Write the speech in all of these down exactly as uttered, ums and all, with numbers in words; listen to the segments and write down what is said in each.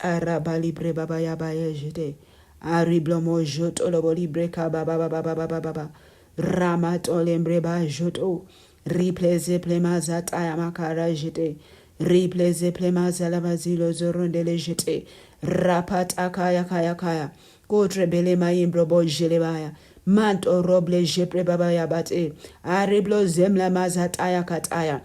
Araba libre baba ya ba ya jete. Ariblo mo joto lobo libre ka baba baba baba baba baba. Rama to lembre ba joto. Ripleze plema za taya makara jete. Ripleze plema za laba zilo zorondele jete. Rapata kaya kaya kaya. Kotre bele mayimbro bo jelebaya. Manto roble jepre baba ya bate. Ariblo zemla maza taya kataya.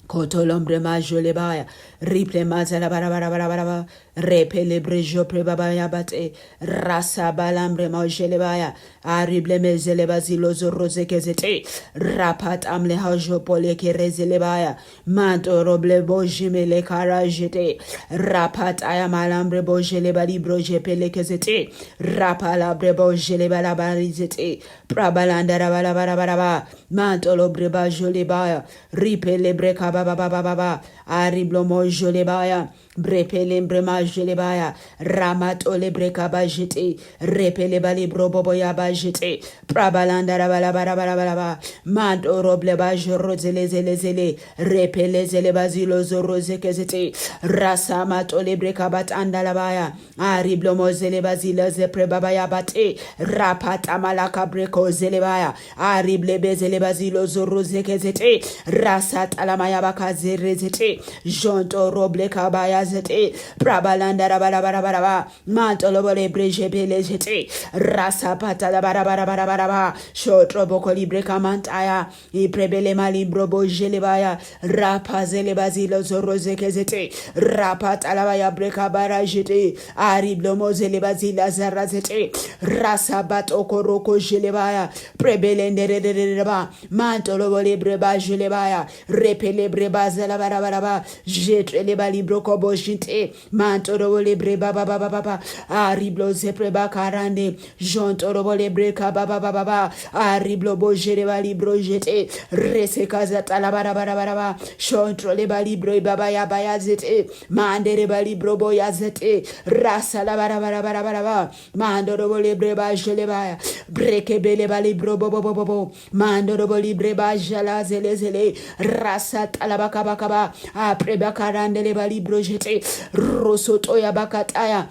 Kotolombre majolebaya. Riple mazala bara bara bara bara ba. Repele brejo pre baba ya bate. Rasa balambre majelebaya. Arible mezele bazilo zoroze kezete. Rapat amle hajo pole kerezele baya. Manto roble bojime le karajete. Rapat aya malambre bojele bali broje pele kezete. Rapala bre bojele bala barizete. Prabalanda rabala bara bara ba. Manto lobre bajole baya. Ripele breka baba baba baba. Ariblo mojole baya. Brepele mbre majele baya. Ramatole breka bajete. Repele bali brobobo ya bajete. Prabalanda rabala bara bara bara ba. Manto roble bajoro zele zele zele. Repele zele bazilo zoro zekezete. Rasa matole breka batanda labaya. Ariblo mozele bazila zepre baba ya bate. Rapata malaka breko zele baya. Arible bezele bazilo zoro zekezete. Rasa talama ya bakazere zete. Jonto roble kabaya zete. Prabalanda rabara bara bara ba. Manto lobole breje bele zete. Rasa pata la bara bara bara bara ba. Shotro boko libre kamantaya. Iprebele malibro bojele baya. Rapa zele bazilo zoro zekezete. Rapa talaba ya breka bara jete. Ariblo mozele bazila zara zete. Rasa bato koroko jele baya. Prebele ndererereba. Manto lobole breba jele baya. Repele breba zela bara bara ba. Jetrele balibro kobo jinte. Manto lobole breba baba baba baba. Ariblo zepre bakarande. Jontoro bole breka baba baba ba. Ariblo bojere bali brojete. Rese kaza tala bara bara bara ba. Shontrole bali bro baba ya baya zete. Mandere bali bro boya zete. Rasa la bara bara bara bara ba. Mandoro bole bre ba jele baya. Breke bele bali bro bo bo bo bo bo. Mandoro bole bre ba jala zele zele. Rasa tala baka baka ba. Apre baka randele bali brojete. Rosoto ya bakataya.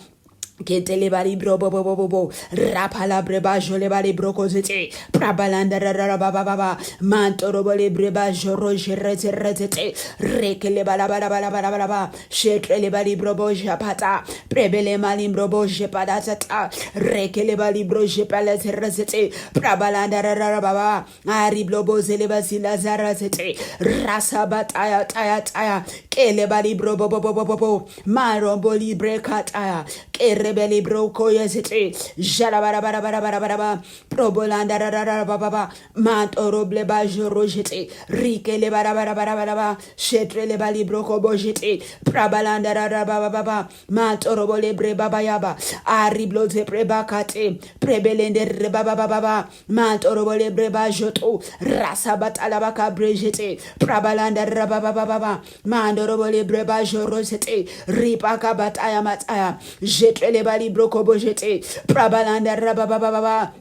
Ketele bali bro bo bo bo bo bo. Rapala bre ba jole bali bro kozete. Prabalanda ra ra ra ba ba ba ba. Mantoro bole bre ba joro jere jere jete. Rekele bala bala bala bala bala ba. Shetrele bali bro bo japata. Prebele mali bro bo jepada zata. Rekele bali bro jepala zere zete. Prabalanda ra ra ra ba ba. Ari blobo zele bazila zara zete. Rasa bataya taya taya. Kele bali bro bo bo bo bo bo bo. Marombo libre kataya. Kere beli bro koya zete. Jala bara bara bara bara bara ba. Probolanda ra ra ra ba ba ba. Mantoro ble ba joro jete. Rikele bara bara bara bara ba. Shetrele bali bro kobo jete. Prabalanda ra ra ba ba ba ba. Mantoro bole bre baba yaba. Ari blo ze pre bakate. Prebelende re baba baba ba. Mantoro bole bre ba joto. Rasa batala baka bre jete. Prabalanda ra baba baba ba. Mandoro bole bre ba joro jete. Ripa ka bataya mataya. Jetrele bali bro kobo jete. Prabalanda ra baba baba ba.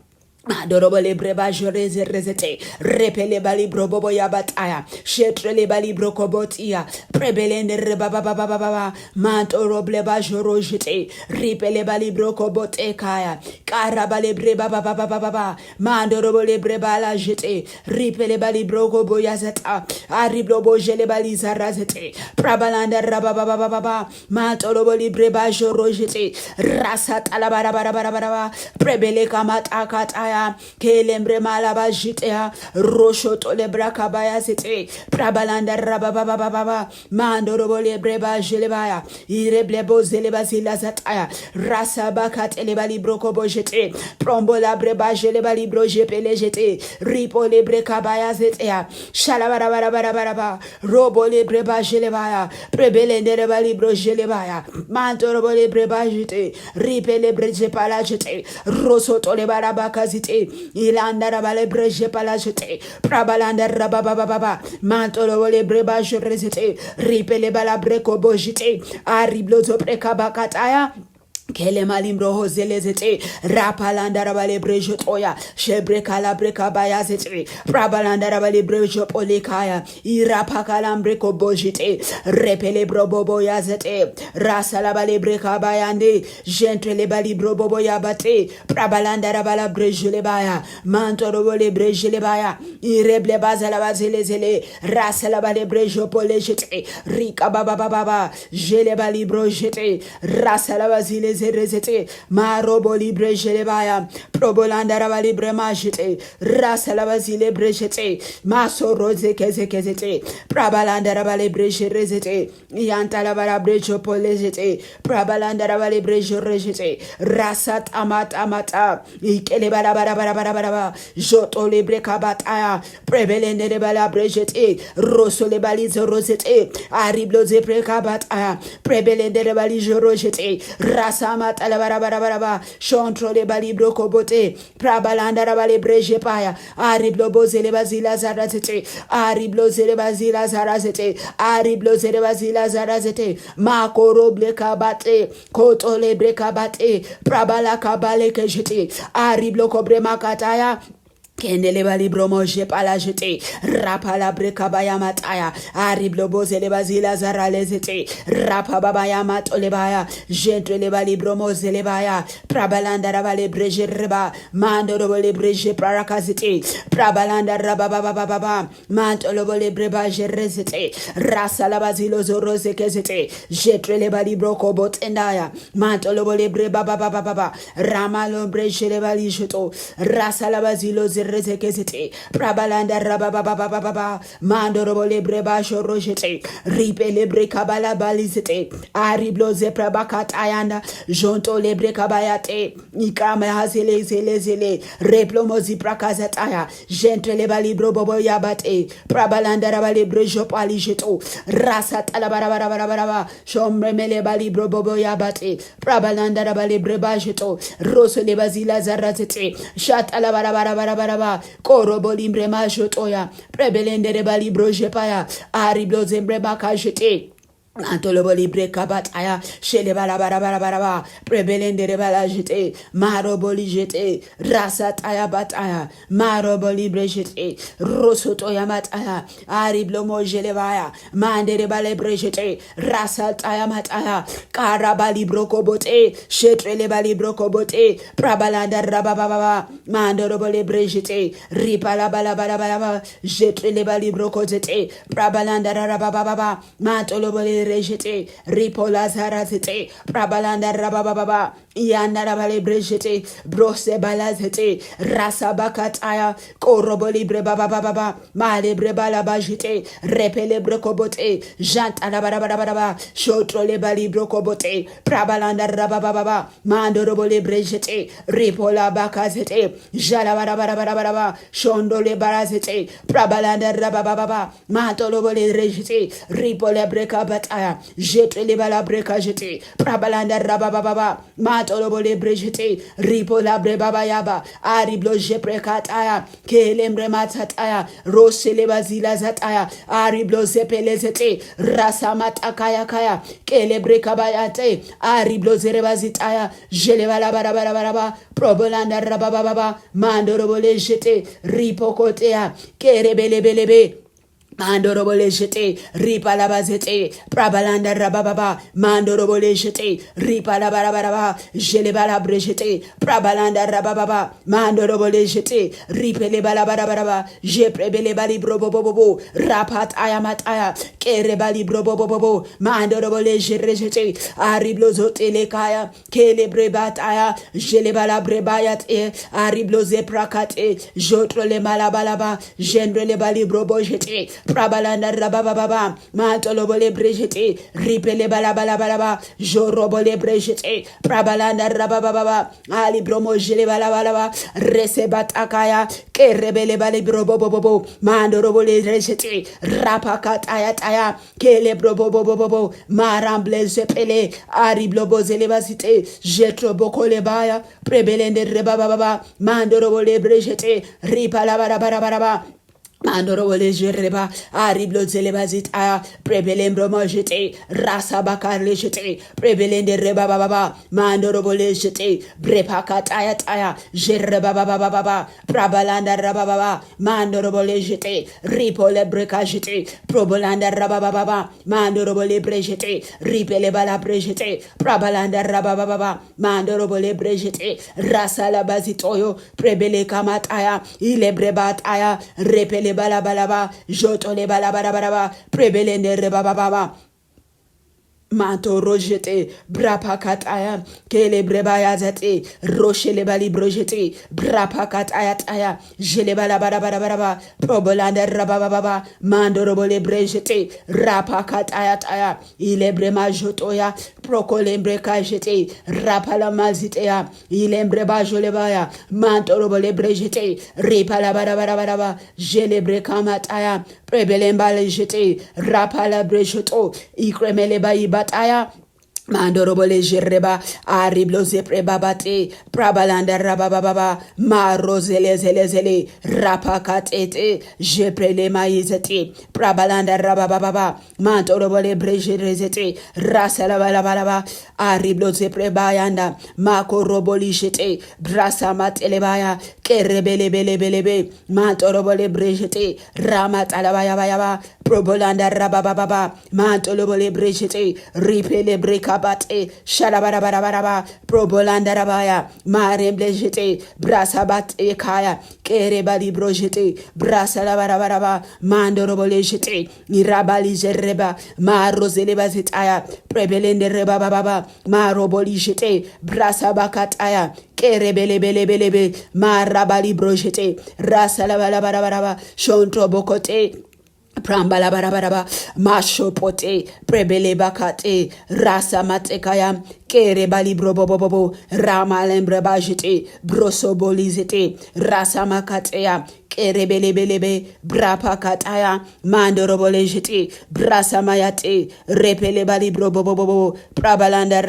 Mandoro bole bre ba jore ze rezete. Repele bali bro bobo ya bataya. Shetrele bali bro kobotia. Prebelende re baba baba baba ba. Mantoro ble ba joro jete. Ripele bali bro kobote kaya. Kara bale bre baba baba baba ba. Mandoro bole bre bala jete. Ripele bali bro kobo ya zeta. Ari blo bo jele bali zara zete. Prabalanda ra baba baba baba ba. Mantoro bole bre ba joro jete. Rasa tala bara bara bara bara ba. Prebele kamata kataya. Kelembre mala ba jete ya. Rosho tole bra kabaya zete. Prabalanda ra baba baba baba ba. Mandoro bole bre ba jele baya. Ire ble bo zele ba zila zataya. Rasa ba katele bali bro kobo jete. Prombo la bre ba jele bali bro jepele jete. Ripo le bre kabaya zete ya. Shala bara bara bara bara ba. Robo le bre ba jele baya. Prebele ndere bali bro jele baya. Manto robo le bre ba jete. Ripe le bre je pala jete. Roso to le bara ba kazite. Ilanda raba le bre je pala jete. Prabalanda raba ba ba ba ba. Manto robo le bre ba jere zete. Ripe le bala bre kobo jete. Ari blo zo pre kabakataya. Kele malim roho zele zete, rapalanda rabale brejo toya, shebre kala breka baya zete, prabalanda rabale brejo polekaya, irapa kalam breko bojite, repele brobobo ya zete, rasa labale breka bayande, jentre le bali brobobo ya bate, prabalanda rabala brejo le baya, manto robo le brejo le baya, ireble bazala bazele zele, rasa labale brejo pole jete, rika baba baba baba, jele bali bro jete, rasa labazile zerezete, marobo libre jelebaya, probolanda rabalibre majete, rasa labazile brejete, maso roze kezekeze, prabalanda rabalibre jerezete, yanta labarabrejo polejete, prabalanda rabalibre jorejete, rasa tamata mata, ikele barabara barabara barabara, joto libre kabataya, prebelendere bala brejete, roso le bali zorozete, ariblo ze preka bataya, prebelendere bali jorojete, rasa matala bara bara bara ba, shontro le bali brokobote, prabalanda rabale breje paya, ariblo bozele bazila zarazete, ariblo zele bazila zarazete, ariblo zele bazila zarazete, makoro bleka bate, koto le breka bate, prabala kabale kejete, ariblo kobre makataya, Kendele bali bromo je pala jete, rapa la breka baya mataya, ari blobo zele bazila zarale zete, rapa baba ya matole baya, jentre le bali bromo zele baya, prabalanda rabale breje reba, mando robo le breje praraka zete, prabalanda raba baba baba baba, manto lobo le breba jere zete, rasa la bazilo zoro zeke zete, jetre le bali broko botendaya, manto lobo le breba baba baba baba, Rama lombre jele bali joto. Rasa la bazilo zerezeke zete. Prabalanda raba baba baba baba. Mando robo lebre ba joro jete. Ripe lebre kabala bali zete. Ari bloze prabaka tayanda. Jonto lebre kabayate. Nikama hazele zele zele. Replomo zi prakaza taya. Jentre le bali brobobo yabate. Prabalanda raba lebre jopali jeto. Rasa tala bara bara bara bara ba. Shomremele bali brobobo yabate. Prabalanda rabale breba jeto. Roso le bazila zarazete. Shatala bara bara bara bara ba. Koro bolimbre ma jotoya. Prebelende rebali brojepaya. Ari bloze breba kajete. Antolo bolibre kabataya. Shele bara bara bara bara ba. Prebelende rebala jete. Maro boli jete. Rasa taya bataya. Maro bolibre jete. Roso toya mataya. Ari blomo jele baya. Mandere bale brejete, rasa taya mataya, kara bali broko bote, shetre le bali broko bote, prabalanda rabababa, mandoro bole brejete, ripa la bala bala bala ba, jetre le bali broko zete, prabalanda rabababa, mantolo bole rejete, ripo la zara zete, prabalanda rabababa, Yanda la bale brejete, brose bala zete, rasa bakataya, korobo libre baba baba ba, male bre bala bajete, repele bre kobote, janta la bara bara bara ba, shotro le bali bro kobote, prabalanda raba baba ba, mando robo le brejete, ripola baka zete, jala bara bara bara bara ba, shondo le bara zete, prabalanda raba baba ba, Matolo bole rejete, ripo le breka bataya, jete le bala breka jete, prabalanda rabababa, matolo bole brejete, ripo la bre baba yaba, ari blo je preka taya, kele mre matataya, rose le bazila zataya, ari blo zepele zete, rasa matakaya kaya, kele breka bayate, ari blo zere bazitaya, jele bala bara bara bara ba, probolanda rabababa, mandoro bole jete, ripo kotea, kere bele bele be. Mandoro bole jete, ripa la bazete, prabalanda rabababa, mandoro bole jete, ripa la barabaraba, jele bala brejete, prabalanda rabababa, mandoro bole jete, ripe le bala barabaraba, je prebele bali brobobobobo, rapat ayamataya, kere bali brobobobobo, mandoro bole jerejete, ariblo zote le kaya, Kele bre bataya, jele bala bre bayate, ari blo ze prakate, jotro le malabalaba, jendre le bali brobo jete, prabalanda rabababa, matolo bole bre jete, ripe le bala bala bala ba, jorobo le bre jete, prabalanda rabababa, ali bromo jele bala bala ba, rese batakaya, kerebe le bali brobo bobo bo, mando robo le re jete, rapakataya taya, Kele bro bo bo bo bo bo. Maramble zepele. Ari blo bo zele bazite. Jetro bokole baya. Prebelende reba baba ba. Mandoro bole brejete. Ripa la bara bara bara ba. Mandorobole jereba, ariblo zeleba zitaya, prebele mbromo jete, rasa bakar le jete, prebele nde reba baba, mandorobole jete, brepa kataya taya, jereba baba baba, prabalanda raba baba, mandorobole jete, ripole breka jete, probolanda raba baba, mandorobole brejete, ripele bala brejete, prabalanda raba baba, mandorobole brejete, rasa la bazitoyo, prebele kamataya, ilebre bataya, repele bala bala ba, jotole bala bala bala ba, prebele nde reba baba baba. Manto rojete, brapa kataya, kelebre baya zate, roshele bali brojete, brapa kataya taya, jele bala bala bala bala ba, probolanda raba baba baba, mandorobole brejete, rapa kataya taya, ilebre majotoya, prokolembre kajete, rapala maziteya, ilembre bajole baya, mantorobole brejete, ripala bala bala bala ba, jelebre kamataya, prebele mbale jete, rapala brejoto, ikremele bayi bataya, mandorobole jereba, ariblo zepre babate, prabalanda raba baba baba, maro zele zele zele, rapa katete, jeprele mayizete, prabalanda raba baba baba, mantorobole brejerezete, rasa la bala bala ba, ariblo zepre bayanda, makorobolijete, brasa matele baya, kerebele bele bele be, mantorobole brejete, rama tala baya baya ba, probolanda raba baba ba, mantolobole brejete, ripele brekabate, shala bara bara bara ba, probolanda rabaya, maremble jete, brasa bate kaya, kere bali brojete, brasa la bara bara ba, mandorobole jete, irabali jereba, marozele bazitaya, prebelende reba baba ba, maroboli jete, brasa bakataya, kere bele bele bele be, marabali brojete, rasa la bara bara bara ba, shonto bokote, prambala bara bara ba, mashopote, prebele bakate, rasa matekaya, kere bali brobobobobo, rama lembre bajete, broso bolizete, rasa makateya, kere bele bele be, brapa kataya, mandorobole jete, brasa mayate, repele bali brobobobobo, prabalanda